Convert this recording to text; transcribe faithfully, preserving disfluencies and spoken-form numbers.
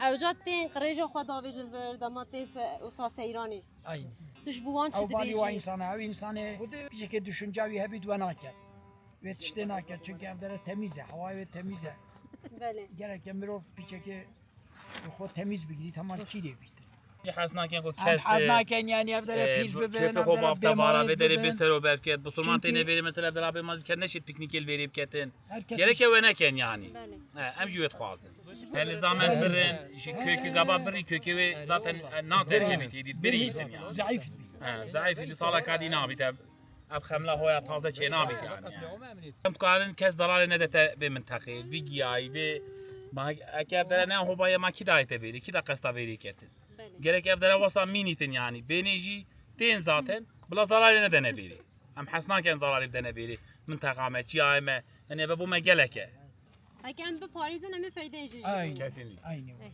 Ewca tên qirêja xwe davêjin vir, dema tên se, wisa seyranê. Aynı. Tu ji bo wan çi Ew balî wa dibêjî? Însan e, ew însanê xwedê pişekê düşünce wî hebît we naket. Wê tiştê naket, çünkü ev dere temiz e, hewayê wê temiz e. Belê. Gerek e mirov pişekê xwe temiz bigirît, heman kîrê bît. Hez nakin ku Em kes hez nakin yani ev dere pîs bibin, çöpê ev xwe dere bafta bara bêmarêz vê derê bibin. bê sero berket. Bisilman Çünkü- têne verê mesela ev dera bê ma diket neşêt piknikê li verê biketin. Herkes Gerek e we neken yani. Belê. He, em jî wê dixwazin. Her li zaman birin, ji kökü gaba birî kökü wê zaten e, na terkê bît, dît birî hîtin yani. Zayıf bî. He, zayıf bir salaka dî nabît ev. Ev xemla hoya taze çê nabît yani. Em karin kes zararê nedete vê minteqê, vî giyayî, vê ma eke ev dere ne hobaye ma kî dayê te verê, kî da qesta verê ketin. Belê. Gerek ev dere wasa mînîtin yani. Bênê jî tên zaten, bila zararê nedene verê. Em hes nakin zararê bidene verê. Minteqa me, çiyayê me, yani eve bo me gelek e. Heke em biparêzin em ê feydeyê jî ji Aynen. bin. Kesinlikle. Aynı. Eh,